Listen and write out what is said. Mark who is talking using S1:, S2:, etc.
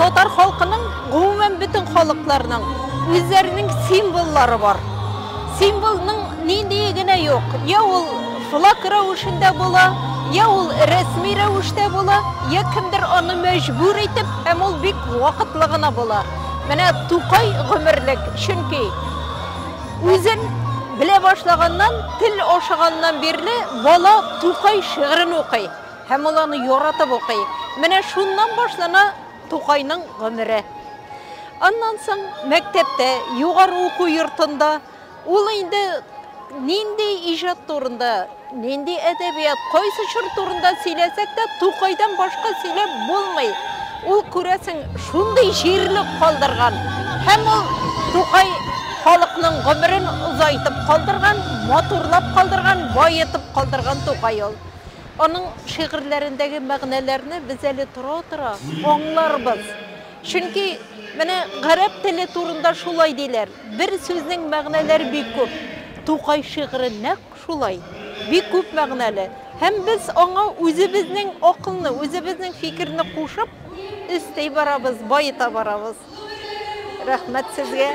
S1: Татар халкының, гомумән бөтен халыкларның үзләренең символлары бар. Символның ниндие генә юк. Я ул флаг рәвешендә була, я ул рәсми рәвештә була, я кемдер аны мәҗбүр итеп, һәм ул бик вакытлы гына була. Менә Тукай гомерлек, чөнки үзен белә башлаганнан, тел ашаганнан бирле бала Тукай шигырен укый. Һәм ул аны яратып укый. Менә шуннан башлана Тукайның гомере. Аннан соң мәктәптә, югары уку йортында ул инде нинди иҗат турында, нинди әдәбият, кайсы чор турында сөйләсәк тә, Тукайдан башка сөйләп булмый. Ул, күрәсең, шундый җирлек калдырган. Һәм ул Тукай халыкның гомерен озайтып калдырган, матурлап калдырган, баетып калдырган Тукай ул. Аның шигырьләрендәге мәгънәләрне без әле тора-тора аңларбыз. Чөнки менә гарәп теле турында шулай диләр, бер сүзнең мәгънәләре бик күп. Тукай шигыре нәкъ шулай, бик күп мәгънәле. Һәм без аңа үзебезнең акылны, үзебезнең фикерне кушып, өсти барабыз, баета барабыз. Рәхмәт сезгә.